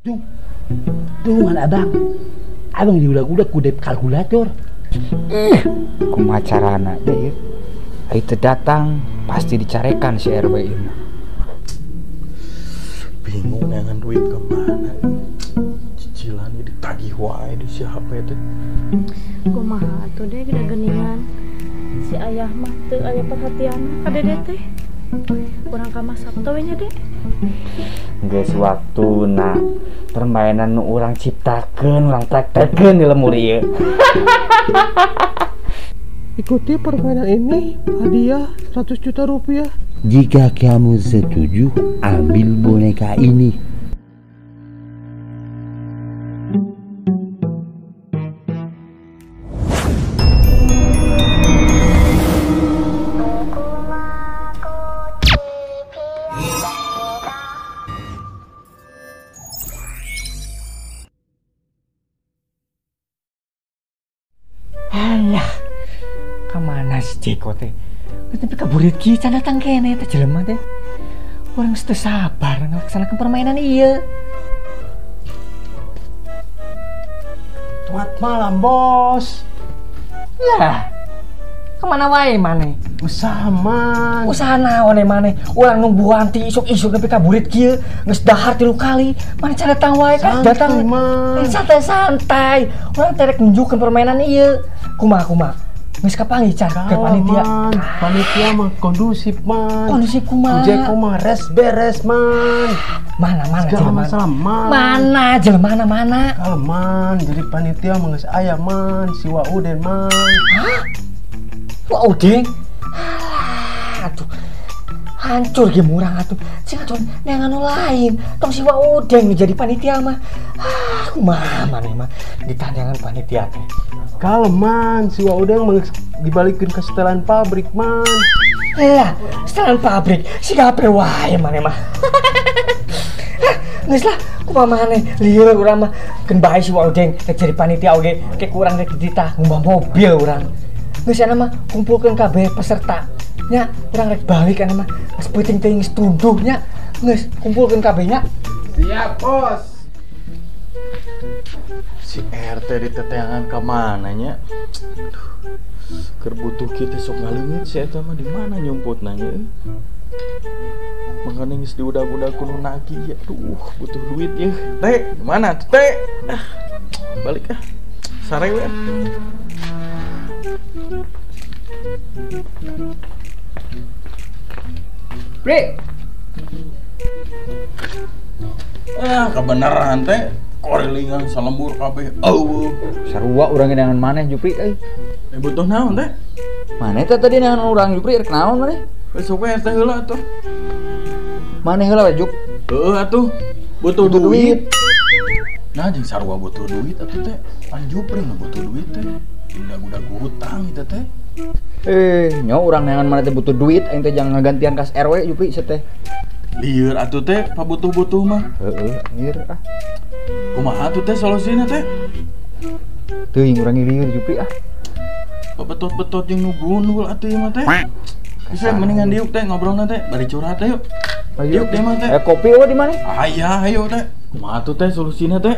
Tuh, tulungan abang. Abang diudag-udag ku dep kalkulator. Ih, kumaha carana deh. Ai teu datang pasti dicarekan si RW ini. Bingung neangan duit kemana. Cicilan ini ditagih wae di si HP teh. Kumaha atuh deh gede geningan. Si ayah mah teu aya perhatian ka dede teh. Urang ka Mas Sabto we nya, Dek. Geus waktuna permainan nu urang ciptakeun, urang praktekkeun di lemur ieu. Ikuti permainan ini, hadiah 100 juta rupiah. Jika kamu setuju, ambil boneka ini. Alah, kemana si Jeko teh? Tapi kaburit kieu can datang kene teh jelema teh. Urang teu sabar ngelaksanakan permainan ieu. Selamat malam, Bos. Lah, kemana wae maneh? Usaha man. Usaha naon maneh? Urang nungguan ti isuk-isuk nepi ka burit kieu, geus dahar 3 kali. Maneh can datang wae kan? Datang man. Santai-santai. Urang teh rek nunjukkeun permainan ieu. Kumaha-kumaha? Geus kapanggih can ke panitia. Man. Panitia mah kondusif man. Kondusif kumaha? Jeko mah res beres man. Mana segala masalah man. Mana jelema mana? Kalau man jadi panitia mah geus aya man, si Wa Uden man. Hah? Wa Uden? Alah, atuh. Hancur ge murang atuh. Cing atuh neangan nu lain. Tong si Wa Udeng jadi panitia mah. Ah, kumaha maneh mah ditandangan panitia teh. Kalau man, si Wa Udeng dibalikin ke setelan pabrik man. Lah, setelan pabrik si gape wae maneh mah. Geus lah, kumaha maneh lieur urang mah keun bae si Wa Udeng rek jadi panitia oge ke kurang rek dititah ngumbah mobil urang. Geus ana mah kumpulkeun kabeh peserta. Nya, urang rek balik ana mah. Geus peuting teuing geus tunduh nya. Geus kumpulkeun kabeh nya. Siap, Bos. Si RT diteteangan ka mana nya? Keur butuh kieu sok ngaleungit si eta mah di mana nyumputna nya? Makanya geus diudag-udag ku nu nagih ya. Aduh, butuh duit ya. Teh, di mana tuh teh? Ah, balik ah. Sare we. Bre. Ah, kebenaran teh. Korelingan salembur kabeh. Eueuh. Sarua urang dengan maneh Jupri euy. Eh butuh naon teh? Maneh teh tadi neangan urang Jupri rek naon maneh? Besok we teh heula atuh. Maneh heula we Jup. Heueuh atuh. Butuh duit. Nah jeung sarua butuh duit atuh teh. Pan Jupri mah butuh duit teh. Udah-udah hutang itu teh. Eh, nyawa urang neangan maneh teh butuh duit aing teh jangan ngagantian kas RW Jupri teh. Lieur atuh teh pabutuh-butuh mah. Heeh, lieur ah. Kumaha atuh teh solusina teh? Teuing urang lieur Jupri ah. Betot-betot jeung nu gundul atuh ieu mah teh. Bisa mendingan diuk teh ngobrolna teh, bari curhat teh yuk. Diuk teh mah teh. Eh kopi eueuh di mana? Aya hayu teh. Kumaha atuh teh solusina teh?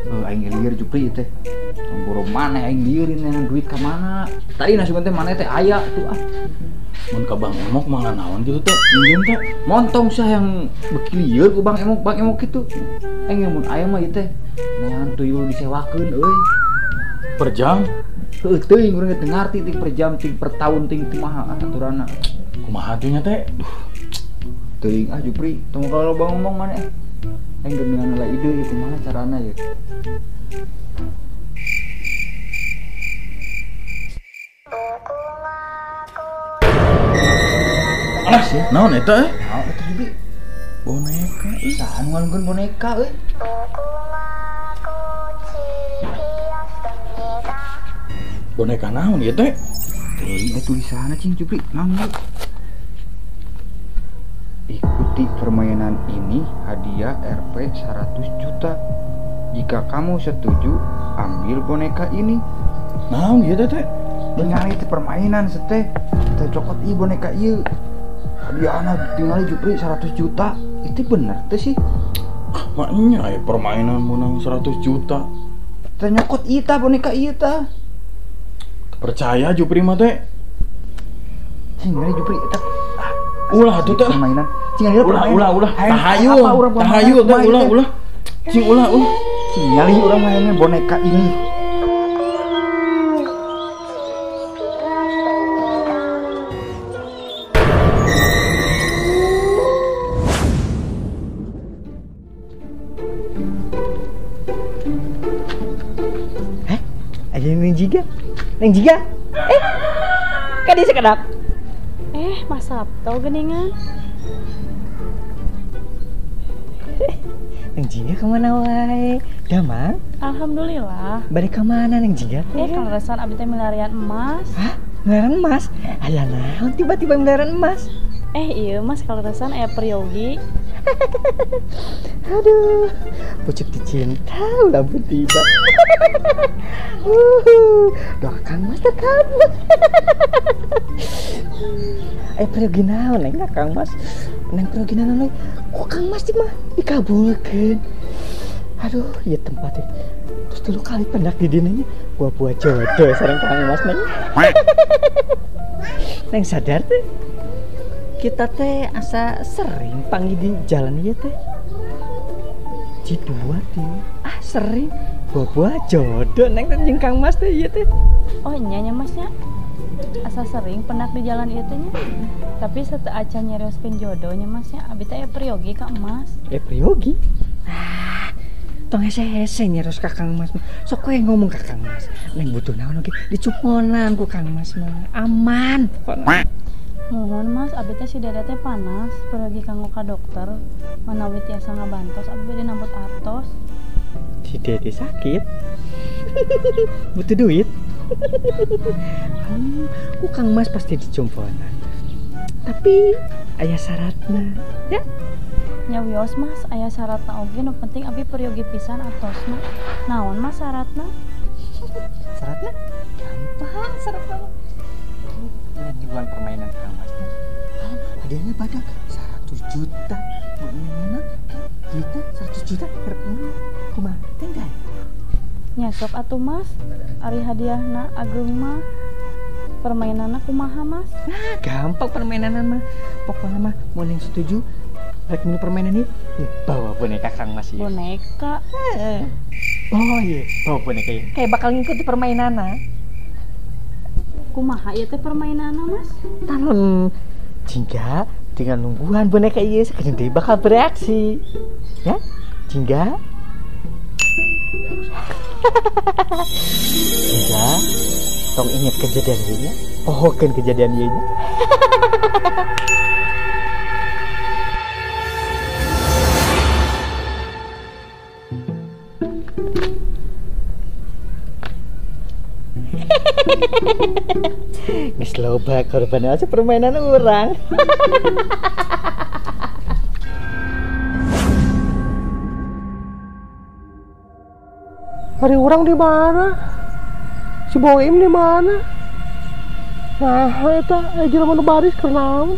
Heuh aing lieur Jupri teh. Tong boro maneh aing lieur neangan duit ka mana? Tadi nasib teh maneh teh aya tuh ah. Mun ka Bang Emok mah naon kitu teh? Minjem teh. Montong sah yang beuki lieur ku Bang Emok, Bang Emok kitu. Aing mun aya mah ieu teh neangan tuyul disewakeun euy. Per jam? Heueuh teuing urang teu ngarti ting per jam, ting per tahun, ting kumaha aturanna. Kumaha atuh nya teh? Duh. Teuing ah Jupri, tong kalau Bang ngomong maneh. Aing geus lah ide ieu kumaha carana ye. Alah, naon eta eh? Naon eta Jupri? Boneka euy. Saha nu ngalungkeun boneka euy? Boneka naon ieu teh? Teuing aya tulisanna cing Jupri, naon ieu? Ikuti permainan ini hadiah Rp 100 juta. Jika kamu setuju, ambil boneka ini. Naon ieu teh? Tinggal itu permainan seteh. Kita cokot ieu boneka ieu. Hadiahna tinggal Jupri 100 juta. Itu bener teh sih. Maknya aya permainan menang 100 juta. Teh nyokot ieu tah boneka ieu tah. Percaya Jupri mah teh. Cing ngeri Jupri eta. Ulah atuh teh. Permainan. Cing ngeri ulah ulah. Tahayu. Tahayu teh ulah ulah. Cing ulah ulah. Cing nyali urang mainnya boneka ini. Neng Jiga, Neng Jiga, kan dia sekedap. Mas Sabto geningan. Neng Jiga kemana wae? Damang? Alhamdulillah. Balik kemana Neng Jiga? Kaleresan abi teh milarian emas. Hah? Miliaran emas? Alah naon tiba-tiba miliaran emas? Iya mas, kaleresan aya peryogi. Aduh, pucuk dicinta ulah tiba. Doa Kang Mas terkabul. Peryogi naon neng Kang Mas? Neng peryogi naon neng? Kok Kang Mas mah dikabulkeun? Aduh, ieu tempatnya. Terus 3 kali pendak di dinanya. Gua buat jodoh sareng Kang Mas neng. Neng sadar teh. Kita teh asa sering panggil di jalan ieu teh. Cidua teh. Ah, sering. Buah jodoh neng teh jeung Kang Mas teh ieu teh. Oh nya nya Mas nya. Asa sering pendak di jalan ieu teh nya. Tapi sateu acan nyarioskeun jodoh nya Mas nya. Abi teh aya peryogi ka Mas. Peryogi? Ah, tong hese-hese nyarios ka Kang Mas. Sok we ngomong ka Kang Mas. Neng butuh naon oge dicuponan ku Kang Mas mah. Aman pokona. Mohon Mas, abi teh si Dede teh panas, pergi kanggo ka dokter. Manawi tiasa ngabantos, abi bade nambut artos. Si Dede sakit. Butuh duit. Ku Kang Mas pasti dicumponan. Tapi aya syaratna, ya? Nya wios Mas, aya syaratna oge nu penting abi peryogi pisan artosna. Naon Mas syaratna? Syaratna? Gampang syaratna. Ngiluan permainan Kang Masnya. Hadiahnya badak 100 juta. Mana? Duitnya 100 juta kumaha? Tenggai. Nya sok atuh Mas, ari hadiahna ageung mah permainanna kumaha Mas? Nah, gampang permainan mah. Pokoknya mah mun yang setuju rek minum permainan ini, ya bawa boneka Kang Mas ya. Boneka. Oh iya, bawa boneka ya. Kayak bakal ngikuti permainanna. Kumaha ieu teh permainanna Mas? Talem. Jingga dengan nungguan boneka ieu sakedeung deui bakal bereaksi. Ya? Jingga. Jingga, tong inget kejadian ieu nya. Pohokeun kejadian ieu nya. Geus loba korban aja permainan urang. Hari urang di mana? Si Boim di mana? Nah, eta aya jelema nu baris keur naon?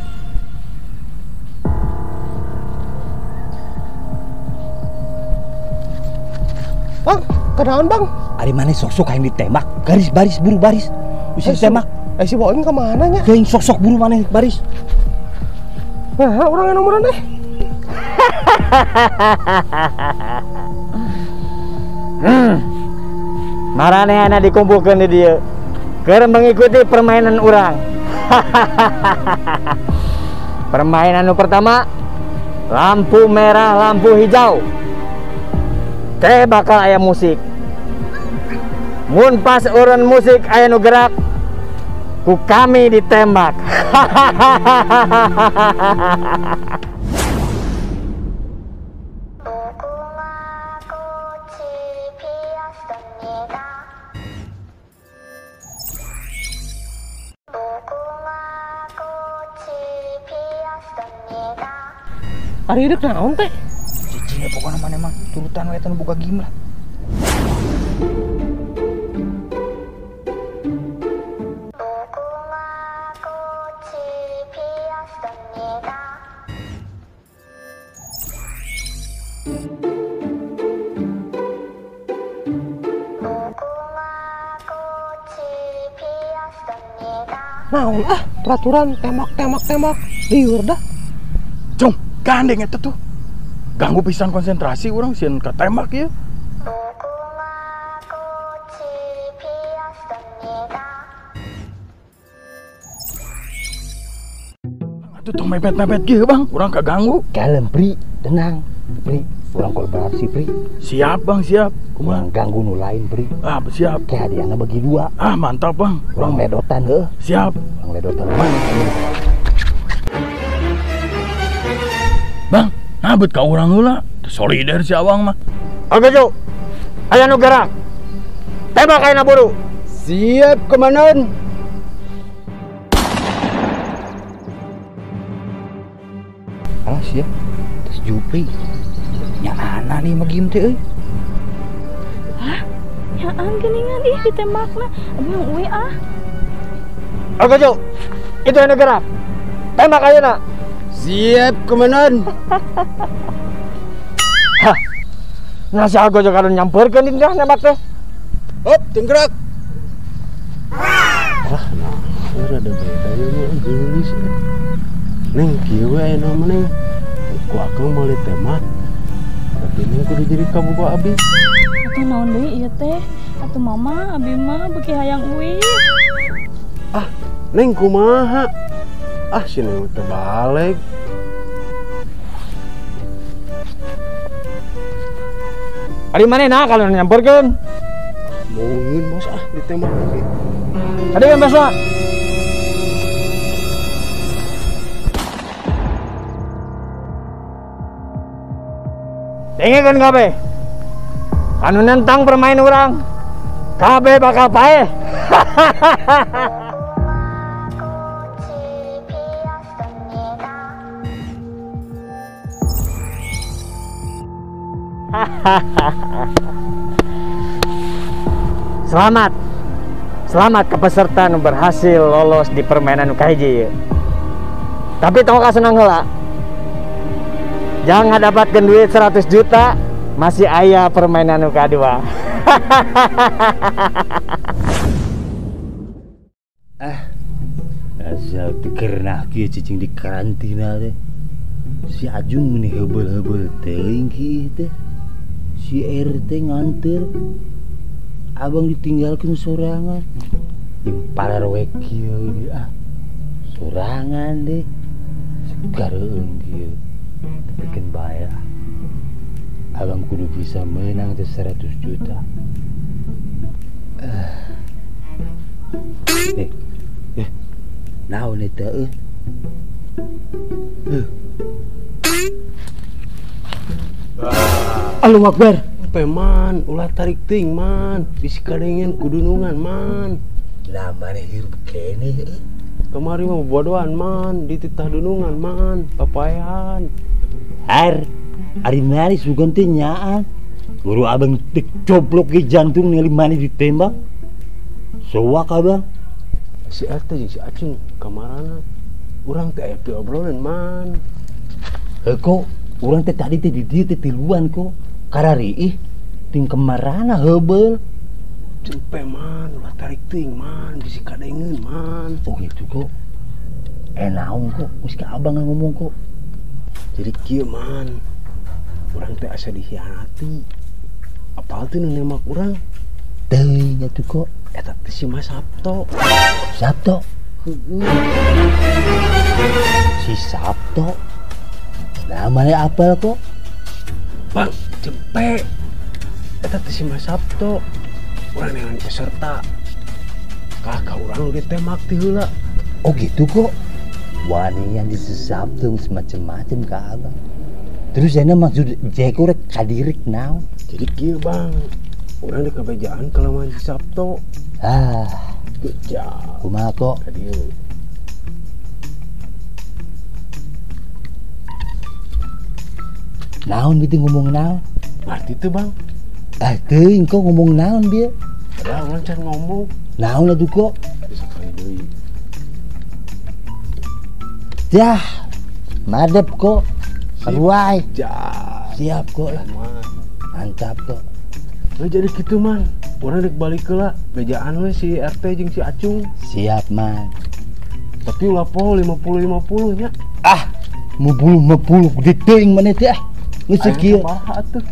Bang, kenaon Bang? Ari maneh sok-sok hayang ditembak, garis baris buru baris. Bisa ditembak. Si Boim ke mana nya? Teuing sok-sok buru maneh baris. Nah, urang yang nomoran deh. Maranehana dikumpulkeun di dieu keur mengikuti permainan urang. Permainan nu pertama, lampu merah, lampu hijau. Teh bakal aya musik. Mun pas urun musik aya nu gerak, ku kami ditembak. Ari deuk naon teh? Cicing pokona maneh mah turutan we eta nu boga game lah. Naon ah, peraturan tembak tembak tembak. Lieur dah. Cung, gandeng eta tuh. Ganggu pisan konsentrasi urang sieun katembak ieu. Atuh tong mepet-mepet kieu, Bang. Urang kaganggu. Kalem, Pri. Tenang, Pri. Urang kolaborasi, Pri. Siap, Bang, siap. Kumaha ganggu nu lain, Pri. Ah, siap. Kayak hadiahna bagi dua. Ah, mantap, Bang. Urang ledotan heuh. Siap. Urang ledotan. Bang. Bang, nabet ka urang heula. Solider si Abang mah. Oke, Jo. Aya nu gerak. Tembak ayeuna buru. Siap, Komandan. Alas ya. Terus Jupri. Nyaana nih mah gim teh euy. Hah? Nyaan geuningan ih ditembakna. Abi yang uwe ah. Oke, Jo. Itu anu gerak. Tembak ayeuna. Siap, Komandan. Hah. Nah, si Algo juga kadon nyamperkeun di dah nembak teh. Hop, tenggerak. Wah, nah, rada beda ieu mah geulis. Neng kieu we aya mah neng. Ku akang meuli tembak. Tapi neng kudu jadi kabogoh abi. Atuh naon deui ieu teh? Atuh mama abi mah beuki hayang uih. Ah, neng kumaha? Ah, si neng teh balik. Ari manehna kalau nyamperkeun? Mungkin bos ah ditembak lagi. Tadi kan bos. Dengekeun kabeh. Anu nentang permain urang, kabeh bakal paeh. Selamat. Selamat ke peserta nu berhasil lolos di permainan nu kahiji ieu. Tapi tong kasenang heula. Jangan dapatkan duit 100 juta, masih aya permainan nu kadua. Ah, asal teu kieu cicing di karantina teh. Si Ajung meni heubeul-heubeul teuing kieu teh. Si RT nganter. Abang ditinggalkeun sorangan. Jeung pararwe kieu deui ah. Sorangan deh. Segareun kieu. Tapi kan bae ah. Abang kudu bisa menang teh 100 juta. Naon eta euy? Allahu Akbar. Peman, ulah tarik ting man, bisi kadengen kudunungan man. Lah maneh hirup keneh euy. Kamari mah bodohan man, dititah dunungan man, papaehan. Ar, ari maneh sugan teh nyaan. Guru abang teh coplok ge jantung ningali maneh ditembak. Soak abang. Si RT jeung si Acung kamarana. Urang teh aya piobrolan man. Heuh kok, urang teh tadi teh di dieu teh tiluan kok. Karari ih, ting kemarana heubeul. Cempe man, ulah tarik ting man, bisi kadengeun man. Oh gitu kok. Naon kok, geus ka abang ngomong kok. Jadi kieu man, urang teh asa dihianati. Apal teh nu nembak urang? Teuing atuh kok. Eta teh si Mas Sabto. Sabto? Heeh. Si Sabto. Nah, mana apal kok? Bang, cempe. Eta teh si Mas Sabto. Urang neangan peserta. Kakak urang nu ditembak ti heula. Oh gitu kok. Wanian di si Sabto macem-macem ka abang. Terus ena maksud Jeko rek kadirik naon? Jadi kieu Bang. Urang di kabejaan kelemahan si Sabto. Ah, beja. Kumaha kok? Ka dieu. Naon bieu ngomong naon? Ngarti teu Bang? Ah, teuing kok ngomong naon bieu? Padahal urang can ngomong. Naon atuh kok? Bisa kali deui. Yah, madep kok. Karuai. Siap kok lah. Mantap kok. Nah, jadi gitu man. Urang rek balik heula. Bejaan we si RT jeung si Acung. Siap man. Tapi ulah poho 50-50 nya. Ah, 50-50 gede teuing maneh teh ah. Geus kieu. Kumaha atuh?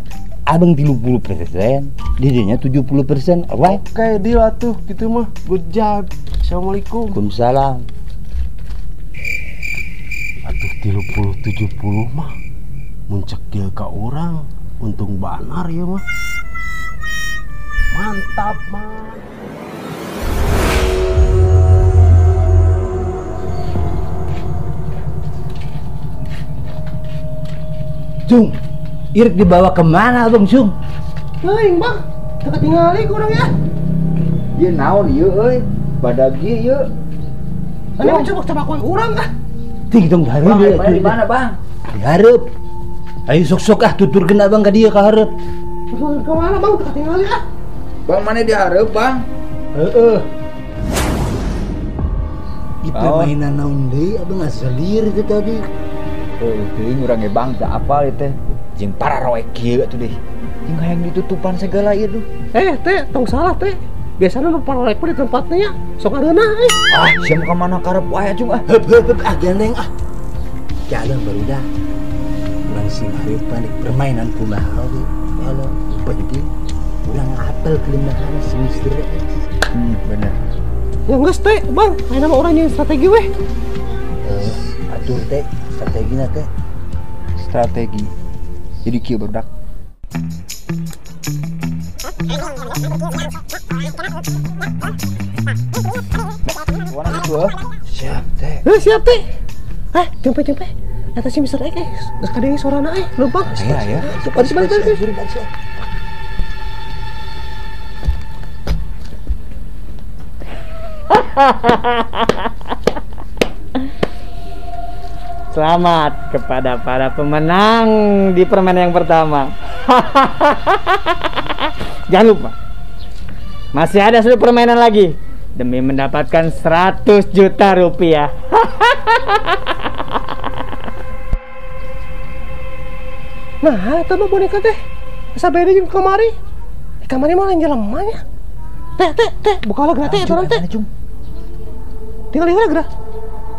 Abang 30%, didinya 70%. Alright. Oke, deal atuh kitu mah. Good job. Assalamualaikum. Waalaikumsalam. Atuh 30-70 mah mun cek deal ka urang untung banar ieu mah. Mantap mah. Cung, irik dibawa kemana abang Cung? Teuing bang, teu katingali ku urang ya. Ieu naon ieu euy? Badag ieu. Ini coba coba kowe urang ah. Ting dong hareup ya. Di mana bang? Di hareup. Ayo sok-sok ah tuturkeun abang ka dieu ka hareup. Tutur ka mana bang? Teu katingali ah. Bang mana di hareup bang? Heeh. Di permainan naon deui abang asa lieur teh tadi. Teuing urang ge bang teu apal ieu teh. Jeung pararoek kieu atuh deh. Jeung hayang ditutupan segala ieu duh. Teh, tong salah teh. Biasana nu pararoek mah di tempatnya ya. Sok areunah euy. Ah, sia ka mana karep wae cung ah. Heup heup ah gandeng ah. Jalan barudak. Urang sing hareupan permainan kumaha we. Halo, penting urang apal kelemahan si Mister X. Bener. Ya geus teh, Bang. Ayeuna mah urang nyeun strategi weh. Atur teh. Strategi teh. Strategi. Jadi kieu barudak. Warna itu ah. Siap teh. Siap teh. Jempe. Eta si Mister X geus kadenge sorana euy, leumpang. Iya ya. Balik. Selamat kepada para pemenang di permainan yang pertama. Jangan lupa, masih ada satu permainan lagi demi mendapatkan 100 juta rupiah. Nah, itu mah boneka teh. Asa beda jeung kamari. Kamari mah lain jelema nya. Teh, teh, buka lah teh eta teh. Tinggal heula geura.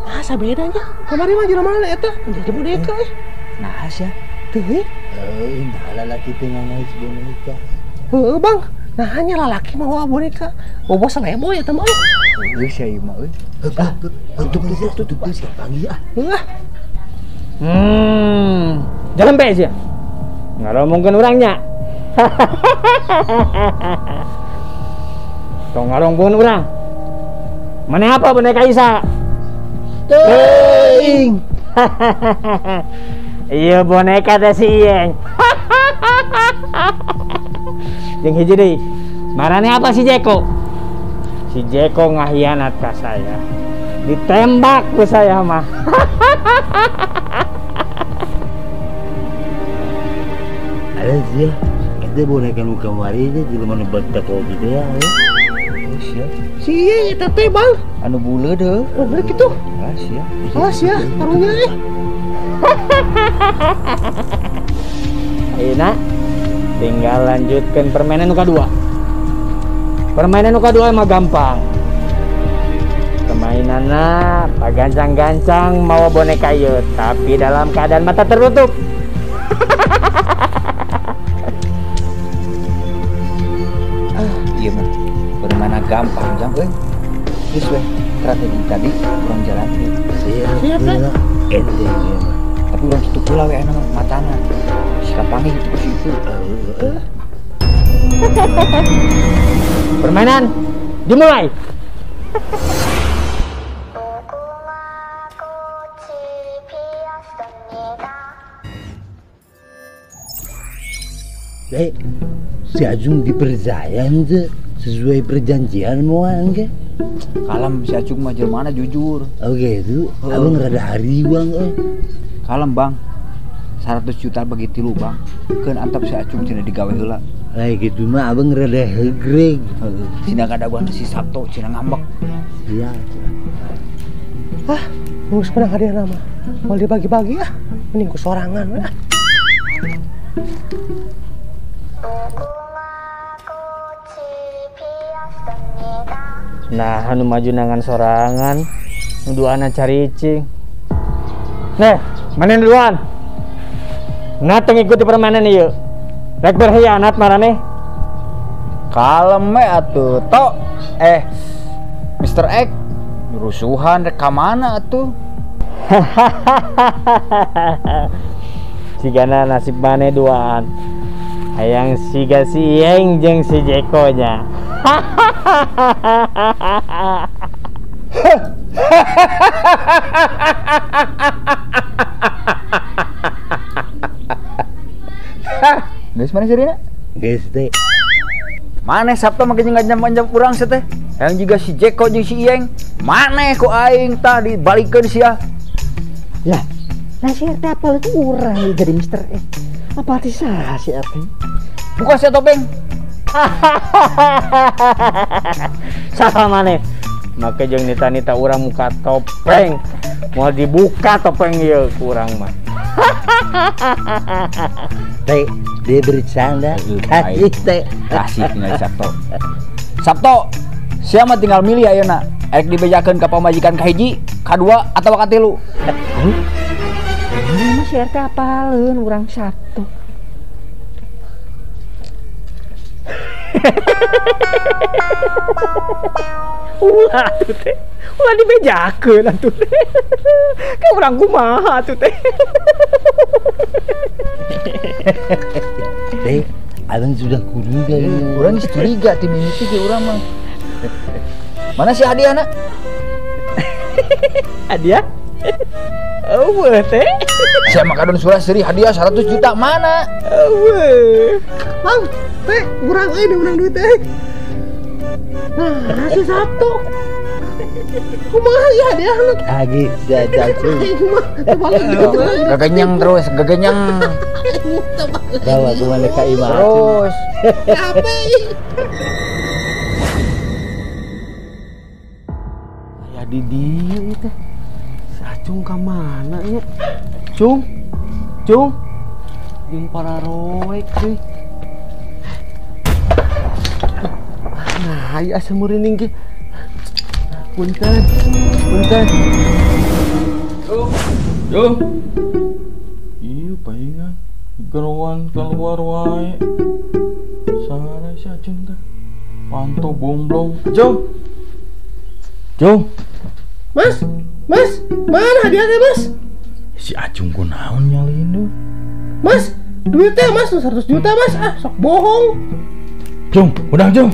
Ah, sabedanya. Kamari mah jelema eta, jadi boneka eh. Nah, sia. Teu. Euy, nah lalaki teh ngangais boneka. Heuh, Bang. Nah, hanya lalaki mawa boneka. Bobo seleboy eta mah. Heuh, sia ieu mah euy. Tutup tutup panggil ah. Heuh. Jalan bae sia. Ngaromongkeun urang nya. Tong ngaromongkeun urang. Mana apa boneka Isa? Teuing. Iya boneka teh si Iyeng. Jeung hiji deui. Marane apa si Jeko? Si Jeko ngahianat ka saya. Ditembak ku saya mah. Ada sih, itu boneka nu kamari teh jelema nu batak gitu ya. Oh sia. Si Iyeng eta teh Bang. Anu buleud heuh. Bener kitu. Ah sia. Ah sia, karunya eh. Ayeuna tinggal lanjutkan permainan nu kadua. Permainan nu kadua mah gampang. Permainanna pagancang-gancang mawa boneka ieu tapi dalam keadaan mata tertutup. Iya mah permainan gampang jang euy. Geus weh strategi tadi urang jalankeun. Siap. Ente ieu mah. Tapi urang tutup heula we anu matana. Si kapanggih kitu ku si itu. Permainan dimulai. Si Ajung dipercaya ente sesuai perjanjian moal engke. Kalem si Acung mah jelema jujur. Oke itu, abang rada hariwang euy. Kalem Bang. 100 juta bagi tilu Bang. Keun antap si Acung cenah digawe heula. Lah gitu mah abang rada hegreg. Heeh. Cenah kadaguan si Sabto cenah ngambek. Iya. Ah, geus menang hadiah mah. Moal dibagi-bagi ah, mending ku sorangan we ah. Nah, anu maju nangan sorangan. Nuduana caricing. Nih, mana duluan? Nah, teu ngikuti permainan ieu. Rek berkhianat maraneh. Kalem we atuh, Tok. Mr. X, rusuhan rek ka mana atuh? Sigana nasib maneh duaan. Hayang siga si Iyeng jeung si Jeko nya. Geus mana sirina? Geus teh. Maneh Sabto make jeung ngancam-ngancam urang sia teh. Hayang juga si Jeko jeung si Iyeng. Maneh ku aing tah dibalikeun sia. Lah, nah si RT apal itu urang jadi Mr. X. Apa arti salah si RT? Buka sia topeng. Salah maneh. Make jeung nita-nita urang muka topeng. Moal dibuka topeng ieu ku urang mah. Teh, dia bercanda. Kasih teh. Kasih tinggal Sabto. Sabto, sia mah tinggal milih ayeuna. Erek dibejakeun ka pamajikan ka hiji, ka dua atawa ka tilu. Ini mah si RT apaleun urang Sabto. Ulah atuh teh. Ulah dibejakeun atuh teh. Ka urang kumaha atuh teh. Teh, abang sudah curiga ini. Urang geus curiga ti mimiti ge urang mah. Mana si hadiahna? Hadiah? Eueuh teh. Sia mah kadon surah seuri hadiah 100 juta mana? Eueuh. Bang, teh, urang euy menang duit teh. Nah, si Sabto. Kumaha ya hadiahna? Lagi sia cacing. Gagenyang terus, gagenyang. Bawa ke mana ka imah terus. Capek. Ya di dieu teh. Si Acung ka mana nya? Cung. Cung. Jeung pararoek euy. Nah, ieu asa meureun ge. Punten. Punten. Cung. Cung. Ieu paingan gerowan keluar wae. Sare si Acung teh. Panto bomblong. Cung. Cung. Mas, Mas, mana hadiahnya Mas? Si Acung kunaon nyalin Mas, duitnya Mas 100 juta Mas. Ah, sok bohong. Cung, udah Cung.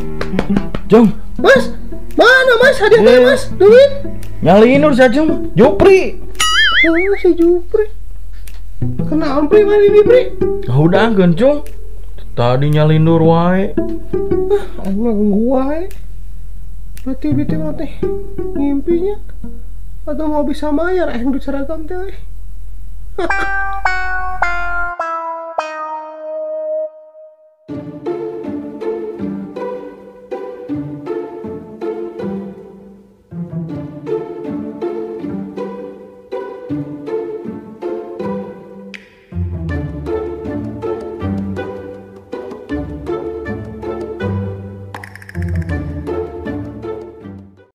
Cung. Mas, mana Mas hadiahnya Mas? Duit. Nyalinur si Acung, Jupri. Oh, si Jupri. Kenaon Pri mana ini Pri? Nah, udah Cung. Tadi nyalindur wae. Ah, aing mah wae. Berarti bete mah teh ngimpinya atau mau bisa bayar duit seragam teh.